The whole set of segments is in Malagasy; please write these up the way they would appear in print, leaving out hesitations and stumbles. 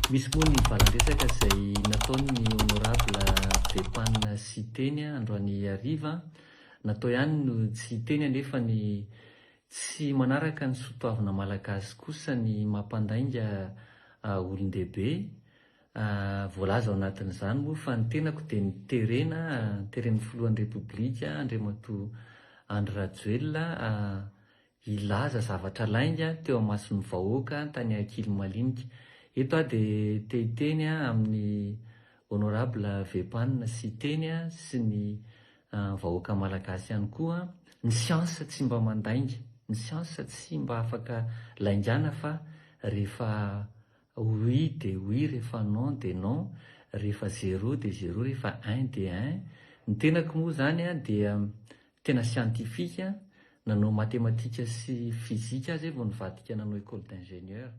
Misy moa ny valan-dresaka izay nataon'ny Honorable Bepan Siteny androany hariva. Natao ihany no tsy hiteny anefa ny tsy manaraka ny soatoavina malagasy kosa ny mampandainga olon-dehibe. Voalaza ao anatin'izany moa fa ny tenako dia niterena, teren'ny filohan'ny Repoblika Andriamatoa Andry Rajoelina hilaza zavatra lainga teo amason'ny vahoaka tany Ankilimalinika. Eto aho dia te hiteny amin'ny Honorable Vepan Siteny sy ny vahoaka malagasy ihany koa, ny siansa tsy mba mandainga, ny siansa tsy mba afaka laingana fa rehefa oui dia oui, rehefa non dia non, rehefa zéro dia zéro, rehefa un dia un. Ny tenako moa izany dia Tena scientifique, nanao matematika sy physique aza vao nivadika nanao école d'ingénieur.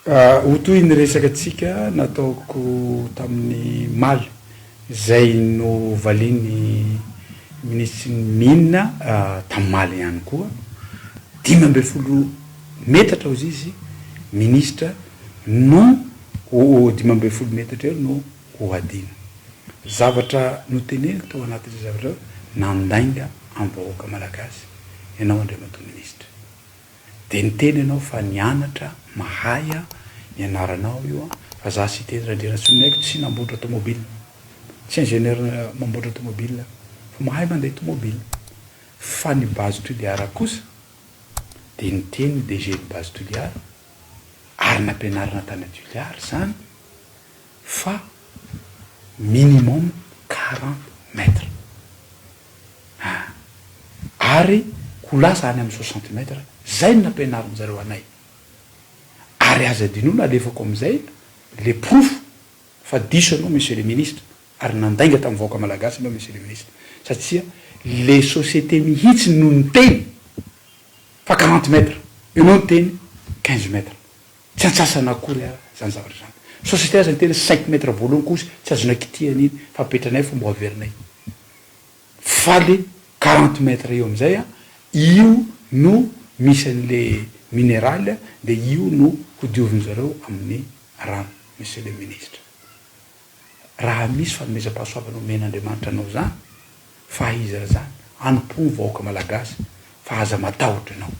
Ho toy ny resaka tsika nataoko tamin'ny maly izay novalian'ny minisitry ny mines tamin'ny maly ihany koa, 15 metatra hozy izy minisitra no ho 15 metatra eo no ho hadino. Zavatra noteneniko tao anatin'izay zavatra io, nandainga amin'ny vahoaka malagasy ianao Andriamatoa Minisitra. Dia niteny ianao fa nianatra, mahay an, ny anaranao io an, fa za Siteny Randrianasoloniaiko tsy namboatra tomobile, tsy ingénieur mamboatra tomobile fa mahay mandeha tomobile. Fa ny base Toliara kosa dia niteny ny DG ny base Toliara ary nampianarina tany Toliara izany, fa minimum 40 mètres ah ary ho lasa any amin'ny 60 mètres, zay no nampianarin zareo anay ary aza adinoina alefako amizay le porofo fa diso ianao monsieur le ministre ary nandainga tamin'ny vahoaka malagasy ianao monsieur le ministre satria le société mihitsy no niteny fa 40 mètres ianao niteny 15 mètres. Tsy antsasana akory ara zany zavatra zany. Société aza niteny cinq mètres voalohany kosa tsy azonay kitihana iny fa apetranay fa mbo averinay. Fa le 40 mètres io amizay an, io no misy anle minéral de io no hodiovin'zareo amin'ny rano Monsieur le Ministre. Raha misy fanomezam-pahasoavana omen'Andriamanitra anao zany, fahaizana zany, anompo ny vahoaka malagasy fa aza matahotra ianao.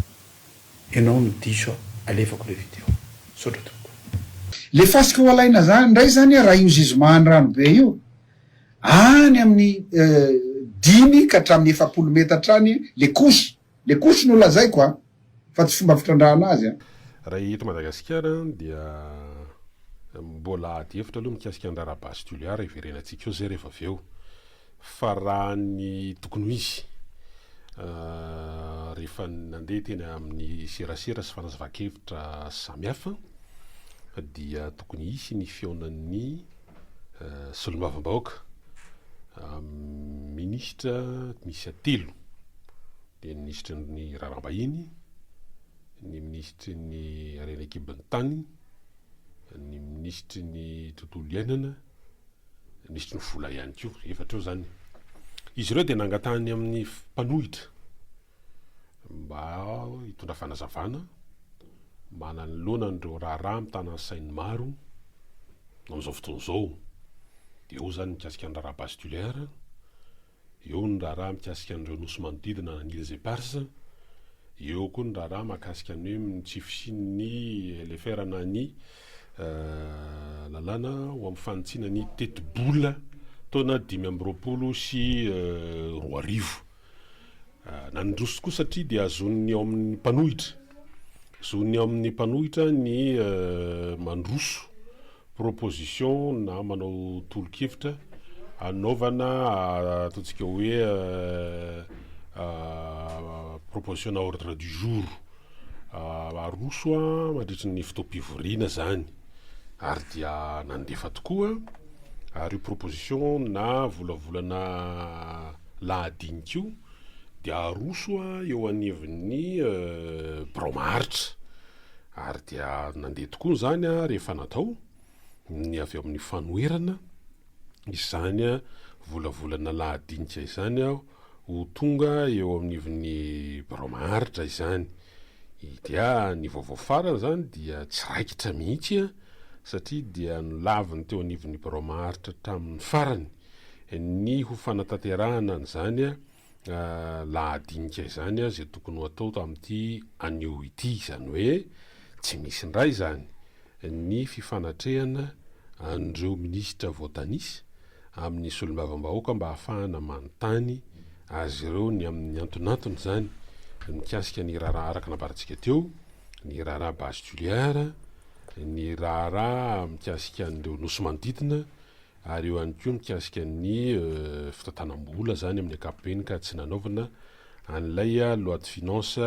Enao no diso a, alefako le video. Misaotra tompoko. Le fasika ho alaina zany ndray zany raha io zizimahany rano be io, any amin'ny dimy ka hatramin'ny 40 metatra any le couche, le couche no lazaiko a, fa tsy fomba fitrandrahana azy a. Raha eto Madagasikara dia mbola ady hevitra aloha mikasika ny raharaha Base Toliara, hiverenantsika eo izay rehefa avy eo. Fa raha ny tokony ho izy, rehefa nandeha teny amin'ny serasera sy fanazavan-kevitra samihafa dia tokony hisy ny fihaonan'ny solombavambahoaka minisitra miisa telo, dia ny minisitry ny raharaham-bahiny, ny minisitry ny harena an-kibon'ny tany, ny minisitry ny tontolo iainana, Minisitry ny vola ihany koa, efatra eo izany. Izy ireo dia nangatahany amin'ny mpanohitra mba hitondra fanazavana manoloana an'ireo raharaha mitana ny sain'ny maro amin'izao fotoana izao. Dia eo izany mikasika ny raharaha Base Tulaire, Eo ny raharaha mikasika an'ireo nosy manodidina ny Îles Éparses, eo koa ny raharaha mahakasika ny hoe ny tsy fisian'ny LFR na ny lalàna ho amin'ny fanitsiana ny tetibola taona 2025. Nandroso tokoa satria dia zon'ny ao amin'ny mpanohitra, zon'ny ao amin'ny mpanohitra ny mandroso proposition na manao tolo-kevitra hanaovana ataontsika hoe proposition na ordre du jour aroso mandritry ny fotoam-pivoriana zany ary dia nandefa tokoa ary io proposition na volavolana lahadinika io dia aroso eo anivon'ny birao maharitra. Ary dia nandeha tokoa izany rehefa natao ny avy ao amin'ny fanoherana izany volavolana lahadinika izany ho tonga eo anivon'ny birao maharitra izany. Dia ny vaovao farany izany dia tsy raikitra mihitsy. satria dia nolaviny teo anivon'ny birao maharitra hatramin'ny farany ny ho fanatanterahana an'izany lahadinika izany izay tokony ho atao tamin'ity anio ity, izany hoe tsy misy indray izany ny fifanatrehana an'ireo minisitra voatanisa amin'ny solombavambahoaka mba hahafahana manontany azy ireo ny amin'ny antonantony izany mikasika ny raharaha araka nambarantsika teo, ny raharaha Base Toliara, ny raharaha mikasika an'ireo nosy manodidina ary eo ihany koa mikasika ny fitantanam-bola izany amin'ny ankapobeny ka tsy nanaovana an'ilay loi de finance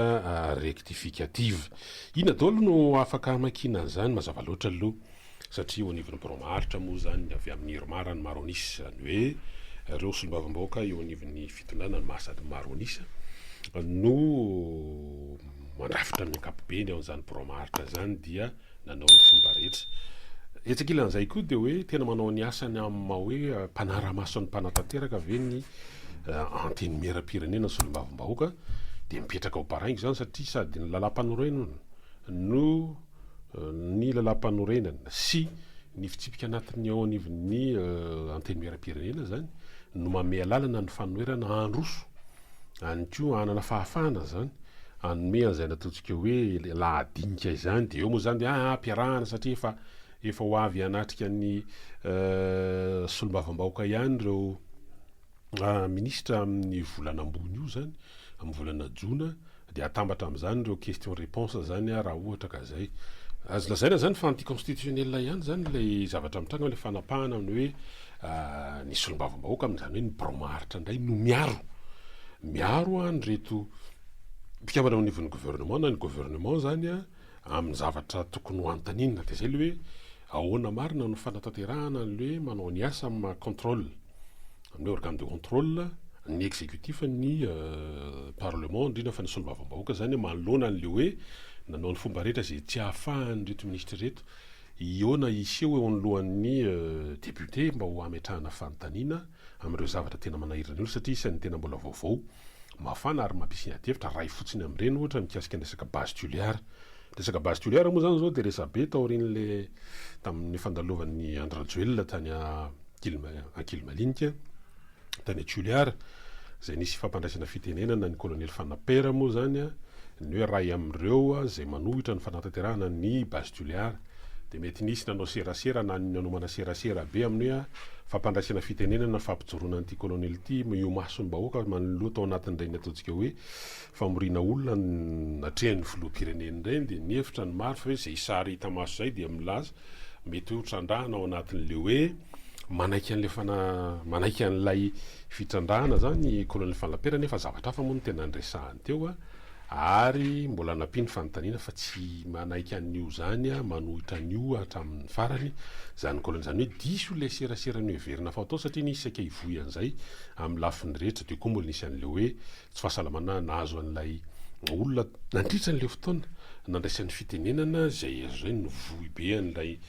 rectificative. Inona daholo no afaka hamakiana an'izany? Mazava loatra aloha satria eo anivon'ny birao maharitra moa izany ny avy amin'ny IRMAR ny maro an'isa, izany hoe ireo solombavambahoaka eo anivon'ny fitondrana ny maha sady maro an'isa no mandrafitra amin'ny ankapobeny ao an'izany birao maharitra izany dia nanao ny fomba rehetra. Etsy ankilan'izay koa dia hoe tena manao ny asany amin'ny maha hoe mpanara-maso ny mpanatanteraka ve ny Antenimierampirenena ny solombavambahoaka dia mipetraka ho baraingo izany satria sady ny lalàmpanorenana no ny lalàmpanorenana sy ny fitsipika anatin'ny ao anivon'ny Antenimierampirenena izany no manome alalana ny fanoherana handroso any koa hanana fahafahana izany hanome an'izay nataontsika hoe lahadinika izany dia eo moa izany dia ah, ampiarahana satria efa efa ho avy hanatrika ny solombavambahoaka ihany ireo minisitra amin'ny volana ambony io izany, amin'ny volana jona, dia atambatra amin'izany ireo question réponse izany raha ohatra ka izay. Azo lazaina izany fa anti-constitutionnel ihany izany ilay zavatra mitranga, ilay fanapahana amin'ny hoe ny solombavambahoaka amin'izany hoe ny birao maharitra indray no miaro, miaro an'ireto mpikambana ao anivon'ny gouvernement na ny gouvernement izany amin'ny zavatra tokony ho anontaniana. Dia izay ilay hoe ahoana marina no fanatanterahana an'ilay hoe manao ny asa amin'ny maha contrôle. amin'ny hoe organe de contrôle ny exécutif ny parlement indrindra fa ny solombavambahoaka zany manoloana an'le hoe nanao ny fomba rehetra izay tsy ahafahan'ireto minisitra ireto hihaona hiseho eo anoloan'ny député mba ho hametrahana fanontaniana amin'ireo zavatra tena manahirana ny olona satria isan'ny tena mbola vaovao mafana ary mampisy ny adihevitra ray fotsiny amin'ireny ohatra mikasika ny resaka base Tuléar resaka base Tuléar moa zany zao dia resabe taorian'le tamin'ny fandalovan'ny Andry Rajoelina tany Ankilimalinika, tany Toliara, izay nisy fampandraisana fitenenana ny kolonely Fanapera moa izany, ny hoe iray amin'ireo izay manohitra ny fanatanterahana ny Base Toliara. Dia mety nisy nanao serasera na nanomana serasera be amin'ny hoe fampandraisana fitenenana fampijoroana an'ity kolonely ity eo imason'ny vahoaka manoloa tao anatin'ireny ataontsika hoe famoriana olona natrehan'ny filoham-pirenena ireny dia nihevitra ny maro fa hoe izay sary hita maso izay dia milaza mety ho trandrahana ao anatin'le hoe manaiky an'le fana manaiky an'ilay fitrandrahana zany colonel Fanlapera nefa zavatra hafa moa no tena niresahany teo a ary mbola nampiany fanontaniana fa tsy manaiky an'io zany a manohitra an'io hatramin'ny farany zany colonel zany hoe diso le serasera noheverina fa atao satria nisy saika hivoy an'izay amin'ny lafiny rehetra de koa mbola nisy an'le hoe tsy fahasalamana nahazo an'ilay olona nandritra an'ilay fotoana nandraisany fitenenana izay azo izay nivoy be an'ilay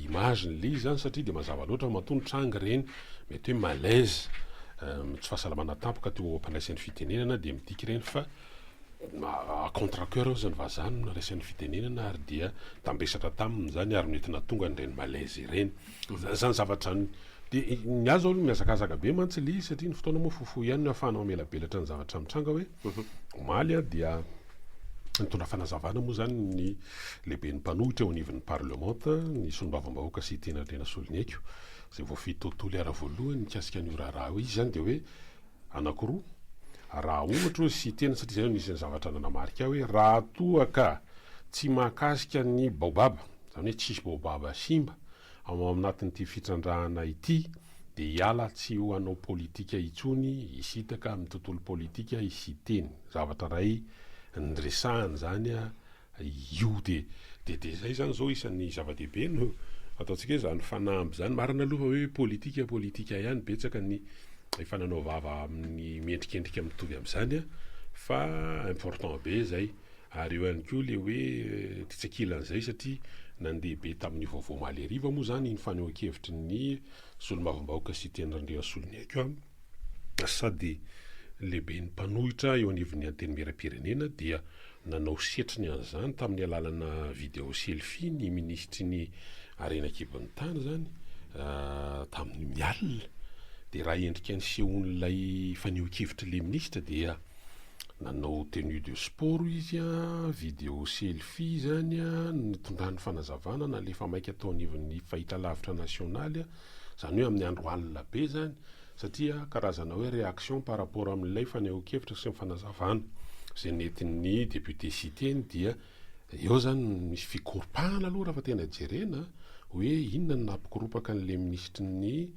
image n'ilay izy zany satria dia mazava loatra fa matoa nitranga ireny mety hoe malaise tsy fahasalamana tampoka teo am-pandraisany fitenenana dia midika ireny fa à contre coeur ozy ny vazaha no nandraisany fitenenana ary dia tambesatra taminy zany ary mety nahatonga an'ireny malaise ireny zany zavatra zany Dia ny ahy zao aloha mihazakazaka be mantsy ilay izy satria ny fotoana moa fohifohy ihany no ahafahana mamelabelatra ny zavatra mitranga hoe omaly aho dia nitondra fanazavana moa zany ny lehiben'ny mpanohitra eo anivon'ny parlemanta ny solombavambahoaka Siteny Andrianasoloniaiko izay voafidy tao Toliara voalohany mikasika an'io raharaha io. Izy zany dia hoe anankiroa raha ohatra hoe Siteny satria izay no nisy ny zavatra nanamarika ahy hoe raha toa ka tsy mahakasika ny baobaba izany hoe tsisy baobaba simba Ao anatin'ity fitrandrahana ity dia hiala tsy ho hanao politika intsony hisintaka amin'ny tontolo politika i Siteny. Zavatra iray niresahany izany io dia dia dia izay izany izao isan'ny zava-dehibe no ataontsika hoe izany fanamby izany. Marina aloha fa hoe politika politika ihany, betsaka ny efa nanao vava amin'ny miendrikendrika mitovy amin'izany fa important be izay. Ary eo ihany koa le hoe tetsy ankilan'izay satria nandeha be tamin'ny vaovao omaly hariva moa izany iny fanehoan-kevitry ny solombavambahoaka Siteny Randrianasoloniaiko sady lehiben'ny mpanohitra eo anivon'ny Antenimierampirenena dia. Nanao setriny an'izany tamin'ny alalana video selfie ny minisitry ny harena an-kibon'ny tany izany tamin'ny alina. Dia raha endrika nisehoan'ilay fanehoan-kevitr'ilay minisitra dia nanao tenue de sport izy, video selfie izany, nitondrany fanazavana nalefa maika tao anivon'ny fahitalavitra nasionaly, izany hoe amin'ny andro alina be izany. Satria karazana hoe réaction par rapport amin'ilay fanehoan-kevitra sy ny fanazavana izay nentin'ny député Siteny dia eo zany misy fikoropahana aloha raha fa tena jerena hoe inona no nampikoropaka an'ilay minisitry ny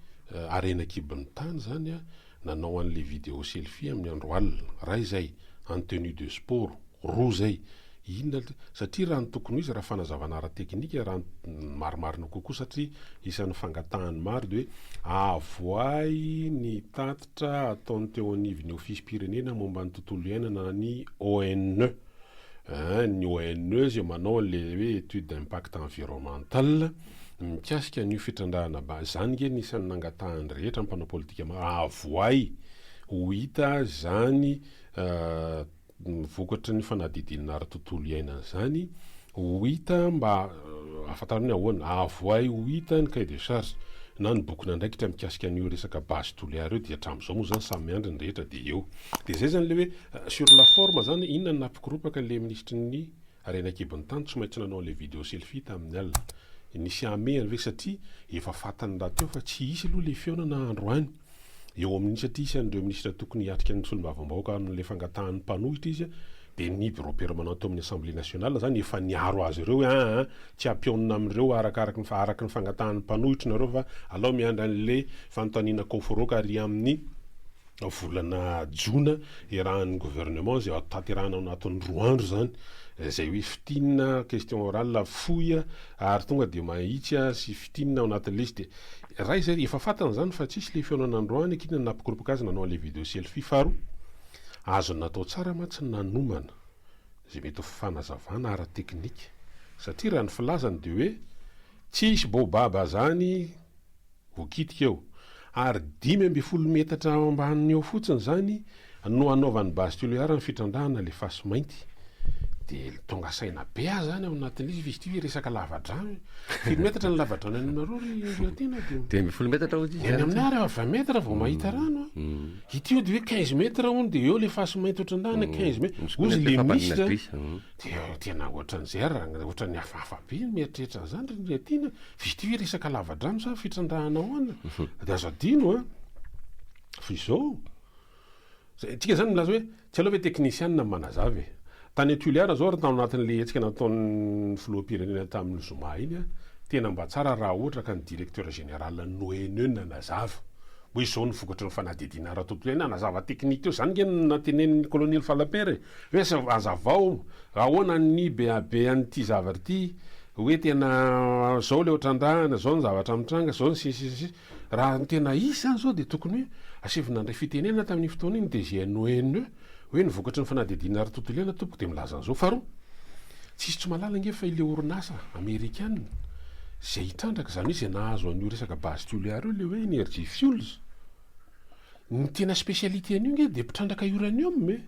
harena an-kibon'ny tany zany nanao an'ilay vidéo selfie amin'ny andro alina. Ray izay, en tenue de sport. Roa izay. Inona le, satria raha ny tokony ho izy, raha fanazavana ara-teknika, raha ny marimarina kokoa satria isan'ny fangatahan'ny maro dia hoe avoahy ny tatitra ataon'ny teo anivon'ny ofisim-pirenena momba ny tontolo iainana na ny ONE. Ein, ny ONE izay manao an'ilay hoe étude d'impact environnemental mikasika an'io fitrandrahana ba, izany nge ny isan'ny nangatahan'ny rehetra, ny mpanao politika maro, avoahy ho hita izany Ny vokatry ny fanadihadiana ara-tontolo iainana izany ho hita mba ahafantarana hoe ahoana, avoahy ho hita ny cahier de charge na ny bokin'andraikitra mikasika an'io resaka base Toliara io dia hatramin'izao moa izany samy miandry ny rehetra dia eo. Dia izay izany ilay hoe sur la forme izany inona no nampikoropaka an'ilay minisitry ny harena an-kibon'ny tany tsy maintsy nanao an'ilay video selfie tamin'ny alina. Nisy hamehana ve satria efa fantany rahateo fa tsy hisy aloha ilay fihaonana androany. Eo amin'ny satria isan'ireo minisitra tokony hiatrika ny solombavambahoaka amin'ilay fangatahan'ny mpanohitra izy dia ny bureau permanent teo amin'ny Assemblée nationale izany efa niaro azy ireo hoe aa tsy hampihaonina amin'ireo arakaraky ny araky ny fangatahan'ny mpanohitra nareo fa alao miandry an'ilay fanontaniana koforoka ary amin'ny volana jona iarahan'ny gouvernement izay tanterahana ao anatin'ny roa andro izany izay hoe fintinina question orale fohy ary tonga dia mahitsy sy fintinina ao anatin'ilay izy dia Ray zay, efa fantany zany fa tsisy le fihaonana androany akia ny nampikoropaka azy nanao anle video selfie faharoa azony natao tsara mantsy ny nanomana zay mety ho fanazavana ara teknika satria raha ny filazany de hoe tsisy baobab zany voakitika eo ary 15 metatra ambaniny eo fotsiny zany no hanaovan'ny base Tuléar ny fitrandrahana le fasy mainty de tonga saina be aho zany ao anatin'ilay izy fa izy ity ve resaka lavadrano e? Firy metatra ny lavadrano any aminareo ry Riatiana de 15 metatra hozy izy Ny any aminay ary vingt mètres vao mahita rano a. Ity io de hoe 15 mètres hono de eo le fasy mainty ohatran'izany 15 mètres. Misy koa ny Hozy atao le hoe minisitra fampandriana gris. de tena ohatran'izay ary raha ohatran'ny hafahafa be ny mieritreritra an'izany ry Riatiana fa izy ity ve resaka lavadrano sa fitrandrahana ahoana? De azo adino an. Fa izao, zay, tsika zany milaza hoe tsy aleo ve teknisianina no manazava e. Tany Tuléar zao ary tao anatin'le hetsika nataon'ny filoham-pirenena tamin'ny zoma iny an, tena mba tsara raha ohatra ka ny directeur général ny ONE no nanazava hoe izao ny vokatry ny fanadihadiana ara-tontolo iainana, nanazava teknika teo, zany nge no natenenin'ny colonel Falapera e, hoe hazavao ahoana ny BAB an'ity zavatra ity, hoe tena zao le otrandrahana, zao ny zavatra mitranga, zao ny sisa sy ny sisa. Raha ny tena izy izany izao dia tokony hoe asaivo nandray fitenenana tamin'iny fotoana iny ny DGNONE hoe ny vokatry ny fanadihadiana ara-tontolo iainana tompoko dia milaza an'izao. Faharoa, tsisy tsy mahalala ange fa ilay orinasa amerikana izay hitrandraka, izany hoe izay nahazo an'io resaka base Tuléar io ilay hoe Energy Fuels, ny tena spécialité an'io ange dia mpitrandraka uranium e!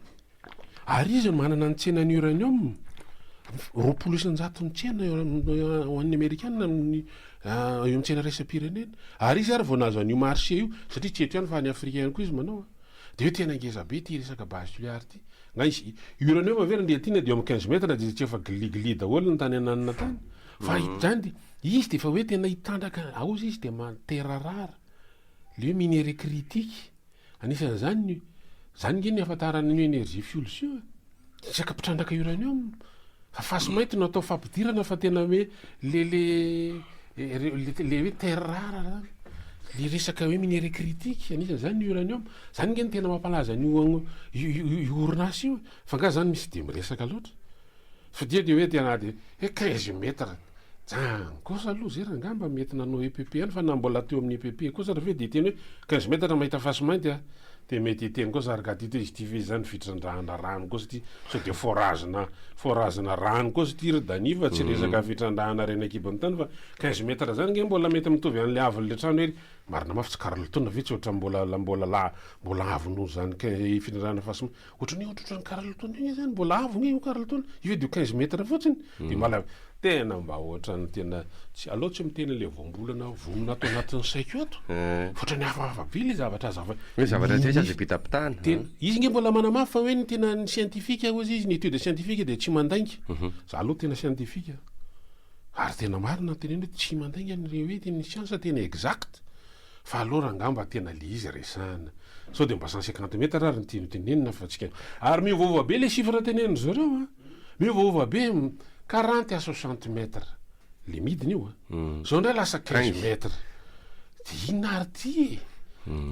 Ary iza no manana ny tsenan'ny uranium? 20% ny tsena ho an'ny amerikana amin'ny eo amin'ny tsena iraisam-pirenena. Ary izy ary vao nahazo an'io marché io, satria tsy eto ihany fa any Afrika ihany koa izy manao. Dia hoe tena ngeza be ity resaka base nucléaire ity. Nga izy uranium ve raha tiana dia eo amin'ny 15 mètres dia tsy efa gligli daholo ny tany ananona tany. Fa izany dia izy dia efa hoe tena hitrandraka ao izy dia terre rare, le hoe minerai critique. Anisan'izany ny, izany nge ny ahafantarana an'io énergie fuels io e. Resaka mpitrandraka uranium. Fa fasy mainty no atao fampidirana fa tena hoe le le le le hoe terre rare zany. Le resaka hoe minerai critique, anisan'izany ny uranium. Zany nge no tena mampalaza an'io io io orinasa io e. Fa nga zany misy dia miresaka loatra. Fa dia dia hoe tena dia hoe 15 mètres. Jany kosa aloha zay rangah mba mety nanao EPP ihany fa na mbola teo amin'ny EPP kosa ary ve dia hiteny hoe 15 mètres mahita fasy mainty a. Dia mety hiteny koa za ry Gadita izy ity ve izany fitrandrahana rano kosa ity sao dia forage-na forage-na rano kosa ity ry Dany fa tsy resaka fitrandrahana harena an-kibon'ny tany fa 15 mètres zany nge mbola mety mitovy an'le avon'le trano ery marina mafy tsy Carlton ve tsy ohatran'ny mbola mbola la mbola avo noho izany quin- fitrandrahana fasima ohatran'ny hoe ohatrohatran'ny Carlton io nge zany mbola avo nge io Carlton io ve dia 15 mètres fotsiny dia mbola Tena mba ohatran'ny tena tsy aleo tsy miteny ilay voambolana vonona ato anatin'ny saiko ato fa ohatran'ny hafahafa be ilay zavatra azavaina. Hoe zavatra tsy aiza azo ampitapitahana. Tena izy nge mbola manamafy fa hoe ny tena ny scientifique hozy izy ny étude scientifique dia tsy mandainga. Za aloha tena scientifique ary tena marina ny teneno hoe tsy mandainga ny hoe ny siansa tena exact fa aleo rangah mba tena le izy resahana. Sao dia mba 150 mètres ary ny tiany hotenenina fa tsy ary miovaova be le chiffre tenenin-dry zareo an. Miovaova be, 40 à 60 mètres le midina io a, zao ndray lasa 15 mètres, de inona ary ty e?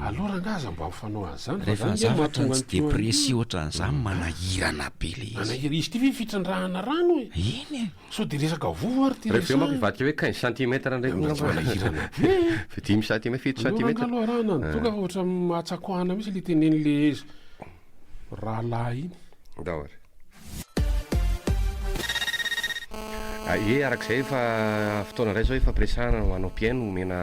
Aleo rangaha aza mba mifanao an'zany fa Rehefa zany nge zavatra mahatonga tsy an'ity de précis ohatran'izany manahirana be le izy. Manahirana, izy ity ve fitrandrahana rano e? Eny e! Sao de resaka vovo ary ty Rehefa eo manko resahana? hivadika hoe 15 centimètres ndray koa Mba tsy angamba. manahirana be e! Dimy centimètres, fito Aleo rangaha centimètres. aloha arahana ny doka fa ohatran'ny mahatsakoahana mihitsy le tenenin'le rahalahy iny. Ndao ary. Ie, araka izay efa fotoana indray izao ifampiresahana ho anao mpihaino, omena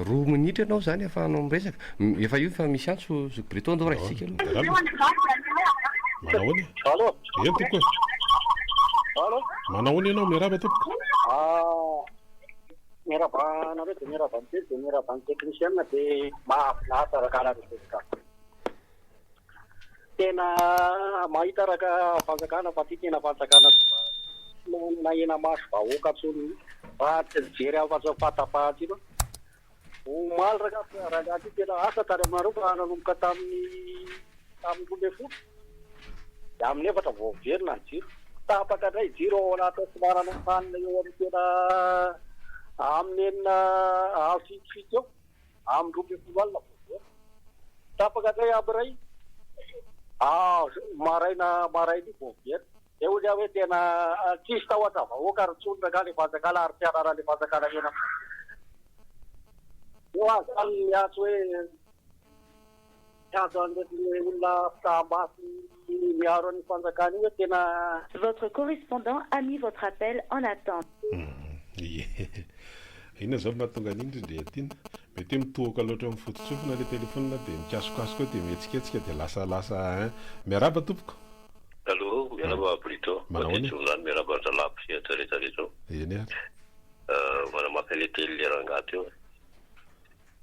roa minitra ianao izany ahafahanao miresaka. Efa io efa misy antso zoky Brito, andao raisintsika aloha. Miarahaba. Manao ahoana e? Allô? Eny tompoko e. Allô? Manao ahoana ianao? Miarahaba tompoko. Ah, miarahaba anareo dia miarahaba an'i Telo dia miarahaba ny technicien dia mahafinaritra araka resaka. Tena mahita araka fanjakana fa ty tena fanjakana tsy manana hena-maso vahoaka tsony mihitsy fa tsy nijery afa-tsy ny fahatapahan-tsiro. Omaly rangah rangahy ty tena asa tany aminareo fa nanomboka tamin'ny tamin'ny 12 dia amin'ny efatra vao miverina ny jiro. Tapaka indray jiro ao anatin'ny tsy manana hanina eo amin'ny tena amin'ny enina amin'ny fito fito eo. Amin'ny 12 alina vao miverina. Tapaka indray amin'ny iray maraina maraina io vao miverina. Dia hoy aho hoe tena tsisy tahotra vahoaka ary intsony rangahy ilay fanjakana ary tsy ananan'ilay fanjakana hena. Eo aho izany miantso hoe miantso an'ireto olona mpitaham-basy miaro an'io fanjakana io hoe tena. Votre correspondant a mis votre appel en attente. Ie. Inona izao no mahatonga an'iny ry Ndriatiana? Mety hoe mitohoka loatra eo amin'ny foto-tsofina ilay telephone dia mikasokasoka eo dia mihetsiketsika dia lasa lasa hein. Miarahaba tompoko. Allo, miarahaba Brito. Manao ahoana e? Matetiky izany miarahaba an-dRalahy mpisehatra rehetra rehetra ao. Eny ary. Manamafy an'ilay tenin'ilay rangahy teo e.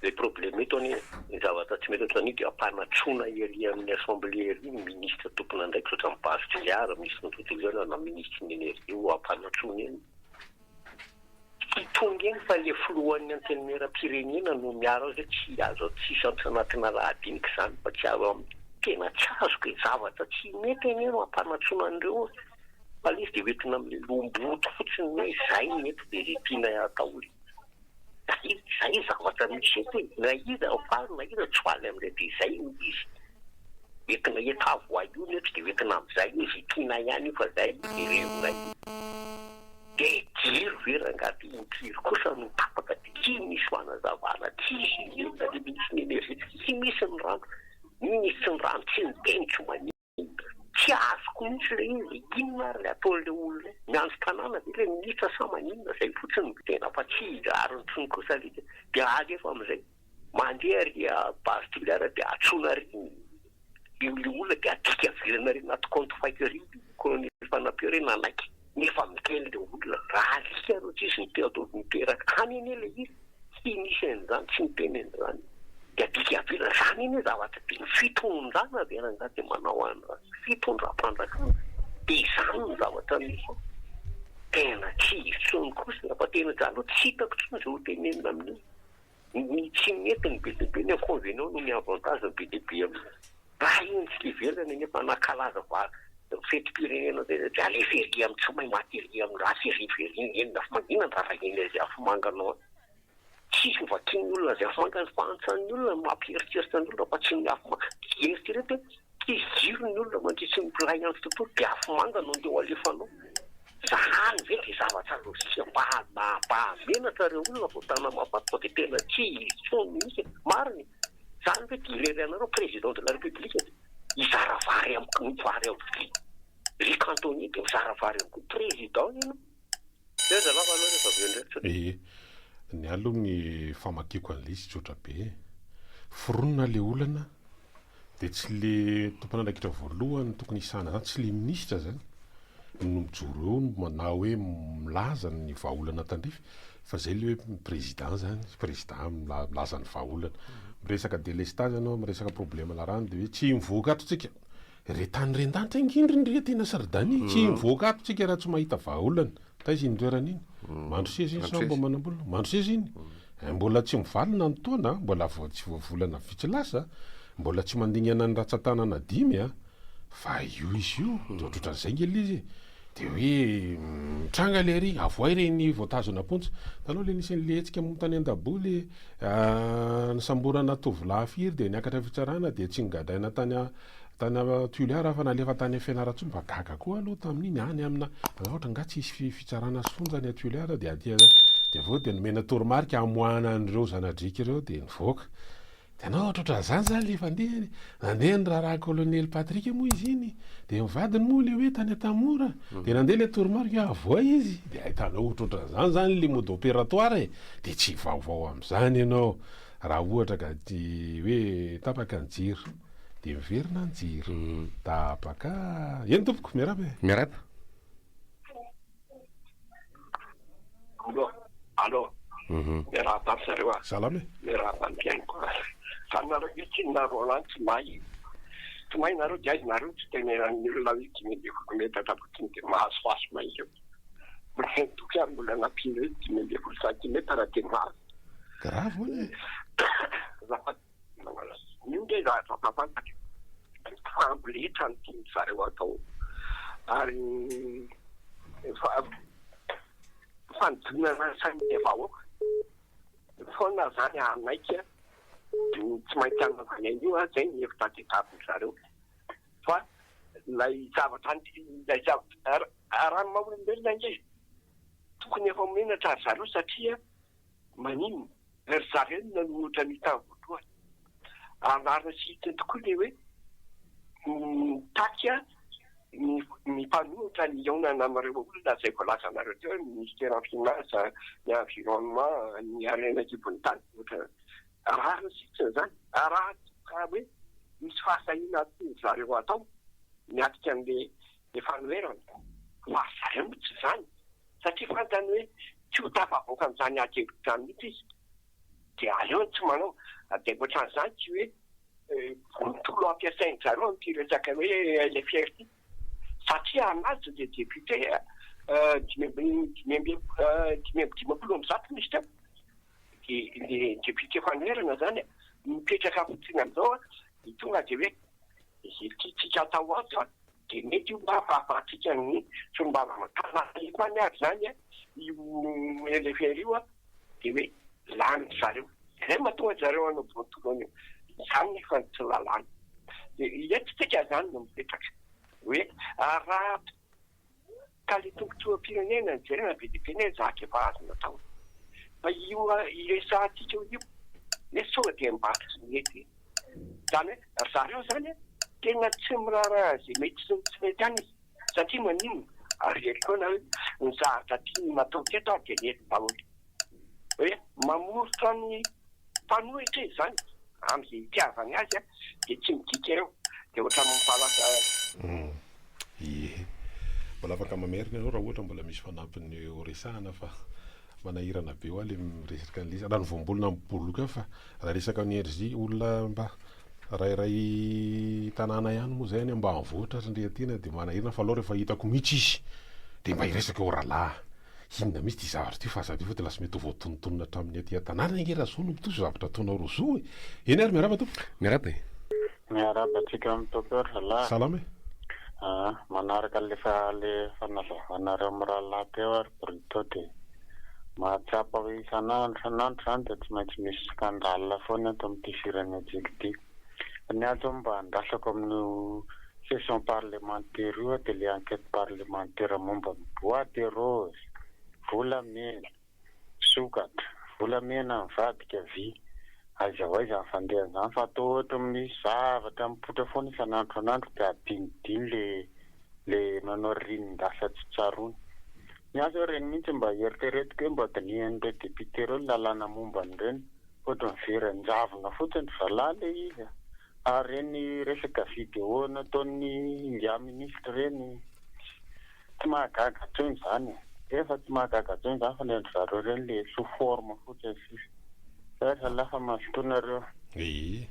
Le problème eto anie, ny zavatra tsy mety ohatran'io dia ampanatsoina ery amin'ny assemblée ery ny ministre tompon'andraikitra ohatran'ny Base Toliara, ministre ny tontolo iainana na ministre ny energie ho ampanatsoina eny. Tsy tonga eny fa le filohan'ny antenimierampirenena no miaro azy hoe tsy azo tsisy ato anatina lahadinika izany fa tsy azo am tena tsy azoko e, zavatra tsy mety anie no ampanatsoina an'ireo e, fa le izy dia hoentina amin'le loham-boto fotsiny hoe izay no eto dia izay tianay atao e. Zay zay zavatra misy eto e, na iza faly na iza tsy faly amin'izay dia izay no izy. Entina eto avoahy io ny eto dia hoentina amin'izay io, izay tianay ihany io fa zay aloha dia revonay. Dia jiro ve rangaha ty impiry kosa no tapaka dia tsy misy fanazavana, tsisy inona le minisitry ny energie, tsy misy ny rano, minisitry ny rano tsy miteny tsy maninona. Tsy azoko mihitsy ilay izy, inona ary ilay ataon'ilay olona io? Miandry tanàna ve ilay minisitra sa maninona? Izay fotsiny no tena fa tsy rariny intsony kosa ilay izy. Dia alefa amin'izay, mandeha ary base Toliara dia antsoina ary ilay olona dia adika averina ary anaty compte fake ary io colonel Fanampiana hoe nanaiky. Nefa miteny le olona, raha alika areo tsisy ny te ataovy miteraka any anie le izy, tsy misy an'izany, tsy miteny an'izany de adika avela, zany anie zavatra de ny fitondrana ve rangaha de manao an'izany, fitondram-panjakana de izany no zavatra misy ao, tena tsy izy tsony kosa fa tena za aloha tsy hitako tsony ze ho tenenina amin'io. Ny tsy mety ny be dia be, ny inconvenient noho ny avantage ny be dia be amin'io. Raha iny tsy ivelany anefa nankalaza va fetim-pirenena zay dia alefa ery amin'ny tsy mahay maty ery amin'ny ratsy ery ivelany eny afomanga. Inona ny raharahiany azy afomanga anao any? Tsisy ho vakian'ny olona azy afomanga ny fahantran'ny olona no mampieritreritra ny olona fa tsy ny afomanga. Eritrereto hoe Tsisy jiro ny olona mandritry ny iray andro tontolo dia afomanga no andeha ho alefanao. Zany ve dia zavatra logika mba mba hahamenatra ireo olona vao tana mahafaty fa dia tena tsy izy intsony mihitsy e. Marina e. Zany ve dia irery anareo président de la république dia hizara vary am vary am vilia. Ry cantonnier dia mizara vary am koa président ianao. Zay zalahy fa aleo rehefa avy eo indray sao dia. Ee, ny ahy aloha ny famakiako an'ilay izy tsotra be e. Foronina ilay olana dia tsy le tompon'andraikitra voalohany tokony hisahana izany, tsy le minisitra izany no mijoro eo na hoe milaza ny vahaolana tandrify fa zay le hoe président zany, président milaza ny vahaolana. Miresaka délestage ianao, miresaka problème na rano dia hoe tsy mivoaka ato tsika. Re tany ren-danitra ange ry tena sy ry Dany, tsy mivoaka ato tsika raha tsy mahita vahaolana. Taiza iny toerana iny? Mandroseza iny sa mba manambola? Mandroseza iny. Mbola tsy mivalona ny taona, mbola vao tsy vao volana vitsy lasa, mbola tsy mandingana ny ratsan-tanana dimy a! Fa io izy io, de ohatrohatran'izay nge le izy e! De hoe mitranga le ary, avoay ireny voatazona am-ponja. Hitanao le nisy an'le hetsika moa tany Andaboa le nisamborana tovolahy firy de niakatra fitsarana de tsy nogadraina tany Tany Tuléar fa nalefa tany Fianarantsoa, mba gaga koa aloha tamin'iny, any amina ohatra angaha tsy hisy fitsarana sy fonja any Tuléar dia aty dia avy eo dia nomena toromarika hamoahana an'ireo zana-driaka ireo dia nivoaka. Dia anao ohatrohatran'izany izany ilay fandehany, nandeha ny raharaha colonel Patrick moa izy iny, dia ny vadiny moa ilay hoe tany Antanimora, dia nandeha ilay toromarika hoe avoay izy, dia ahitanao ohatrohatran'izany izany ilay mode opératoire e, dia tsy vaovao amin'izany ianao raha ohatra ka hoe tapaka ny jiro. Dia miverina ny jiro. Tapaka. Eny tompoko, miarahaba e. Miarahaba. Allo, allo. Miarahaba an-dry zareo a. Salama e. Miarahaba ny mpihaino koa. Fa nareo ve tsy na Roland tsy mahay e. Tsy mahay nareo dia aiza nareo tsy tenenan'ny olona hoe 15 metatra fotsiny dia mahazoazo may eo. Mbola toky ary mbola nampiana hoe 15 centimètre dia mahazo. Grave hono e. Azafady. Io nge zavatra fantatra e, famboletra no tian-dry zareo atao ary fanodinana ny sain'ny vahoaka foana zany hanaiky tsy maintsy hanaovany an'io an, zay ny hevitra tadiavin-dry zareo fa ilay zavatra ilay zavatra raha ny maha olombelona ange tokony efa menatra ry zareo satria maninona Ry zareo no nanohitra an'io tamin'ny voalohany. Ary marina sy hitsiny tokoa ilay hoe mitaky ny ny mpanohitra ny hihaonana amin'ireo olona izay voalazanareo teo hoe ny minisiteran'ny finance, ny environnement, ny harena an-kibon'ny tany. Ohatra rariny sy hitsiny izany. Raha ka hoe misy fahasahiana tian-dry zareo atao miatrika an'ilay fanoherana. Fa ry zareo moa tsy izany. Satria fantany hoe tsy ho tafavoaka amin'izany ady hevitra izany mihitsy izy, dia aleony tsy manao. Dia ankoatran'izany tsy hoe bontolo ampiasain-dry zareo amin'ity resaka hoe LFR ity. Satria anazy ilay député 155 misy teo. Dia ilay député fanoherana izany mipetraka fotsiny amin'izao dia tonga dia hoe izay tiantsika atao ato an. Dia mety io mba hahafahantsika ny solombavambahoaka nalefany ary izany io LFR io dia hoe lanin-dry zareo. Izay mahatonga an-dry zareo hanao bontolo an'io. Izany nefa no tsy lalàna. Dia eto tsika izany no mipetraka hoe raha ka ilay tombontsoam-pirenena no jerena be dia be anie zaka efa azo natao. Fa io iresahantsika io hoe sao dia mba tsy mety e. Izany hoe ry zareo izany tena tsy miraharaha izay mety sy ny tsy mety any izy. Satria maninona? Ary foana hoe ny zavatra tiany natao teto ary dia nety daholo. Hoe mamoritra ny mpanohitra izy izany amin'izay itiavany azy dia tsy midika eo. Dia ohatran'ny mampalasa. Ie. Mbola afaka mamerina ianao raha ohatra mbola misy fanampiny ho resahana fa manahirana be hoa le miresaka an'le izy. Raha ny voambolana miboloka eo fa raha resaka energie olona mba rairay tanàna ihany moa zay any ambanivohitra ry ndriatiana dia manahirana fa aleo rehefa hitako mihitsy izy dia mba hiresaka eo rahalahy. Inona mihitsy ity zavatra ity fa aza ady fa dia lasa mety ho voatonontonona hatramin'ny aty an-tanàna ange raha zao no mitohy izao zavatra ataonao roa zao e! Eny ary miarahaba tompoko. Miarahaba e! Miarahaba antsika amin'ny Tompo ry zalahy. Salama e! Aa, manaraka le fa le fanazavanareo mirahalahy teo ary Brito dia mahatsapa hoe isan'andro isan'andro izany dia tsy maintsy misy scandale foana eto amin'ity firenentsika ity. Fa ny ahy zao mba andrasako amin'io session parlementaire io dia le enquête parlementaire momba ny bois de rose, volamena, sokatra, volamena mivadika vy. Aiza ho aiza ny fandehan'izany fa toa ohatry ny misy zavatra mipoitra foana isan'andro isan'andro dia adinodino le le manao ririn'dasa tsy tsaroana. Ny ahy zao ireny mihitsy mba eritreretiko hoe mba dinihan'ireo député ireo ny lalàna momba an'ireny fa ohatry ny very an-javona fotsiny ry zalahy le izy a! Ary ireny resaka vidéo nataon'ny ingahy ministra ireny tsy mahagaga intsony izany e! Efa tsy mahagaga intsony izany fa ny an-dry zareo ireny le sous forme fotsiny sisa. Zay ry zalahy fa mazotoa nareo. Ee,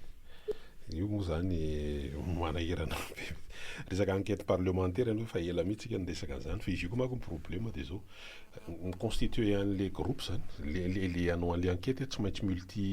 io moa zany manahirana be. Resaka enquête parlementaire aloha efa ela mihitsy tsika niresaka an'izany fa izy io koa manko ny problème dia zao, mi-constituer an'le groupe zany, le le le hanao an'le enquête tsy maintsy multi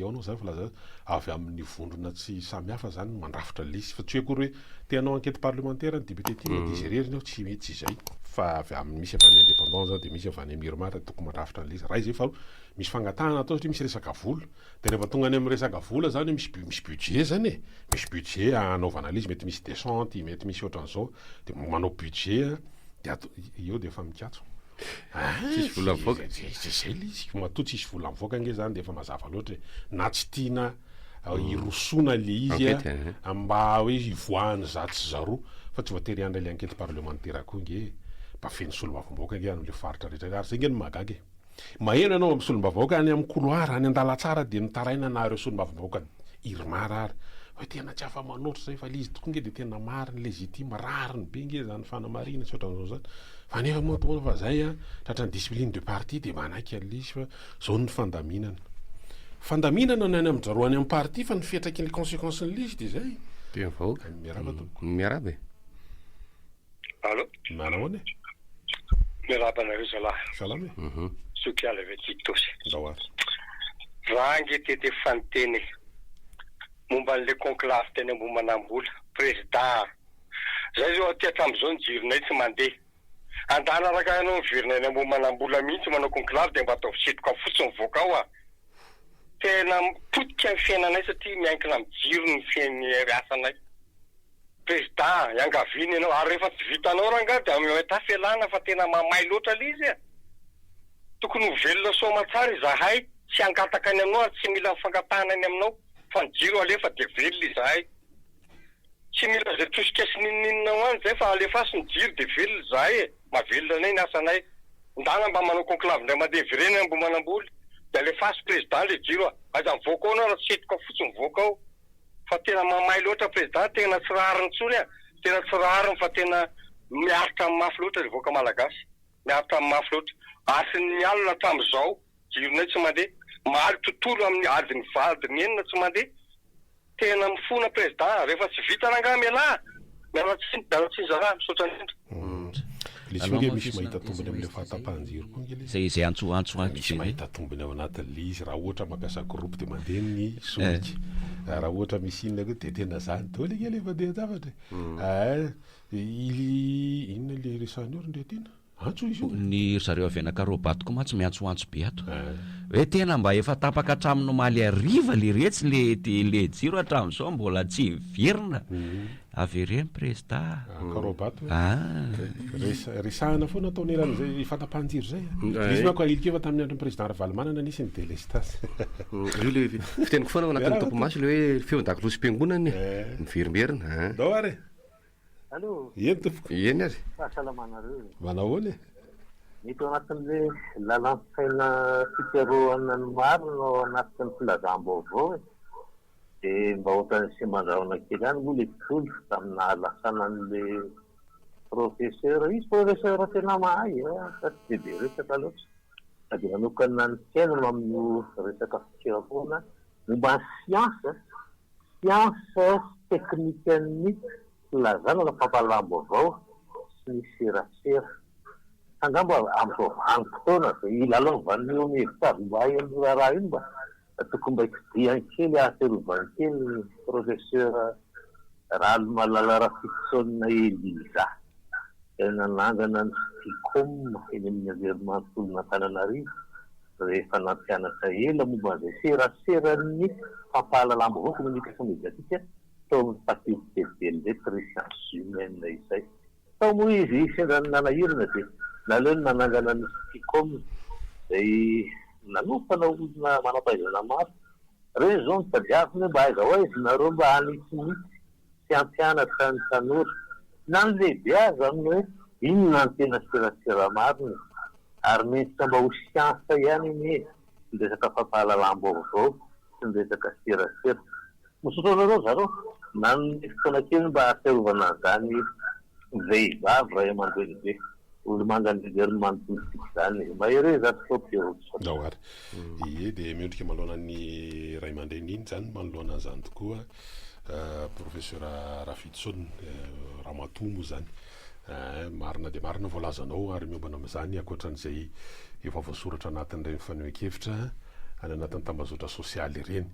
aona moa zany filaza azy, avy amin'ny vondrona tsy samy hafa zany no mandrafitra an'le izy fa tsy hoe akory hoe te hanao enquête parlementaire ny député ty dia izy irery ny ao, tsy mety izay fa avy amin'ny misy avy any indépendant zany dia misy avy any Irmar tokony mandrafitra an'le izy, raha izay faharoa misy fangatahana atao satria misy resaka vola Dia rehefa tonga any amin'ny resaka vola zany misy misy budget zany e, misy budget hanaovana an'ilay izy, mety misy descente, mety misy ohatran'izao, dia manao budget dia ato eo dia efa mikatso. Ah, Tsisy vola mivoaka. Zay zay ilay izy, matoa tsisy vola mivoaka ange zany dia efa mazava loatra e, na tsy tiana hirosoana ilay izy Enquête, a, mba hoe hivoahan'ny zatsy zaroa, fa tsy voatery hiandry ilay enquête parlementaire koa ange e, mba feno solombavambahoaka ange any amin'ilay faritra rehetra, ary zay ange no mahagaga e. Maheno ianao amin'ny solombavambahoaka any amin'ny couloir any an-dalantsara dia mitaraina na ireo solombavambahoaka irmar ary hoe tena tsy afa-manoatra izay fa ilay izy tokoa nge dia tena marina, légitime, rariny be nge izany fanamarihana sy ohatran'izao izany fa nefa moa toa fa zay an, tratran'ny discipline de parti dia manaiky an'ilay izy fa izao ny fandaminana. Fandaminana ny any amin-dry zareo any amin'ny parti fa ny fiantraikan'ny consequence-n'ilay izy dia izay. Dia ny vahoaka. Miarahaba tompoko. Miarahaba e. Allo. Manahoana e? Miarahaba anareo zalahy. Salama e. Zokiala avy aty Itaosy. Ndao ary. Za ange teto efa niteny e. Momba an'le conclave teny Ambohimanambola. Prezida a. Zay zao aty hatramizao ny jironay tsy mandeha. Andana araka ianao miverina eny Ambohimanambola mihitsy manao conclave dia mba ataovy setroka fotsy mivoaka ao a. Tena potika ny fiainanay satria miankina amin'ny jiro ny fiain- asanay. Prezida, iangaviana ianao, ary rehefa tsy vitanao rangahy dia mametà fialana fa tena mamay loatra ilay izy e! Tokony ho velona soamatsara izahay, tsy hangataka ny aminao ary tsy mila ny fangatahana ny aminao fa ny jiro alefa dia velona izahay. Tsy mila izay tosika sy n'inon'inona ho any izay fa alefaso ny jiro dia velona izahay e! Mahavelona anay ny asanay. Ndana mba manao conclave indray mandeha virena any Ambohimanambola dia alefaso prezida ilay jiro a! Aiza mivoaka ao anao raha tsy setroka fotsy mivoaka ao. Fa tena mamay loatra président tena tsy rariny intsony a! Tena tsy rariny fa tena miaritra ny mafy loatra ry vahoaka malagasy miaritra ny mafy loatra ary sy ny mialona hatramin'izao jironay tsy mandeha maly tontolo amin'ny adiny valo adiny enina tsy mandeha tena mifona président rehefa tsy vita rangaha mialà miala tsiny miala tsiny zalahy misaotra indrindra. Ilay izy koa ange misy mahita tombony amin'ilay fahatapahan-jiro koa ange ilay izy. Izay izay antsoantso ato Misy mahita tombony ao anatin'ilay izy raha ohatra mampiasa groupe dia mandeha ny solika. Raha ohatra misy inona koa dia tena zany daholo ange ilay fandehan-javatra e. Ay, inona ilay resahan'io ry Ndriatiana? Antso izy io e. Ny ry zareo avy any Ankaroabato koa mantsy miantsoantso be ato. Hoe tena mba efa tapaka hatramin'ny omaly hariva le retsy le le jiro hatramin'izao mbola tsy miverina. Avereno prezda. Ankaroabato e. Ah. Resahana foana ataony eran'izay fanapahan-jiro izay. Izy manko ahilika efa tamin'ny andron'ny président Ravalomanana nisy ny délestage. Io le fiteniko foana ao anatin'ny topimaso le hoe feon-dakolosy-piangonana e. Miverimberina. Ndao ary e. Allo. Eny tompoko. Eny ary. Fahasalamanareo e. Manao ahoana e? Mety ao anatin'le lalan-tsaina fikarohana ny marina ao anatin'ny filazam-baovao e. Dia mba ohatran'ny semban-drahona kely ihany moa ilay mpitondra tamin'ny nahalasana an'ilay professeur. Izy professeur tena mahay e, fa tsy dia be resaka loatra. Fa dia nanokana ny fiainana amin'io resaka fikarohana momba ny siansa, siansa sy teknikan'ny filazana na fampahalalam-baovao sy ny serasera. Angamba amin'izao vanim-potoana izay ilalaovan'ireo mihevitra azy ho mahay an'io raharaha io mba Tokony mba hitodihany kely ahatsiarovany kely ny Professeur Rahalimalala Rafitoson Eliza izay nanangana ny Sticom eny amin'ny Anjerimanontolon'Antananarivo rehefa nampianatra ela momba an'izay seraseran'ny fampahalalam-baovao, communication médiatique, tao amin'ny Faculté des Lettres et Sciences Humaines izay. Tao moa izy sendra ny nanahirana dia naleony nanangana ny Sticom izay nanofana olona manam-pahaizana maro. Ireny izao no tadiavina hoe mba aiza ho aiza nareo mba hanitsinitsy sy hampianatra ny tanora na ny lehibe aza amin'ny hoe inona ny tena serasera marina e! Ary mendrika mba ho siansa ihany anie ny resaka fampahalalam-baovao sy ny resaka serasera. Misaotra anareo zareo nanome fotoana kely mba hahatsiarovana an'izany vehivavy ray aman-dreny be olomangan'ny anjerimanontolontsika izany e! Mahereza ry Top eo. Misaotra. Ndao ary. Ie dia miondrika manoloana ny ray aman-dreny iny izany manoloana an'izany tokoa Professeur Rafidison, ramatoa moa izany. Marina dia marina ny voalazanao ary miombana amin'izany ankoatran'izay efa voasoratra anatin'ireny fanehoan-kevitra any anatin'ny tambazotra sosialy ireny.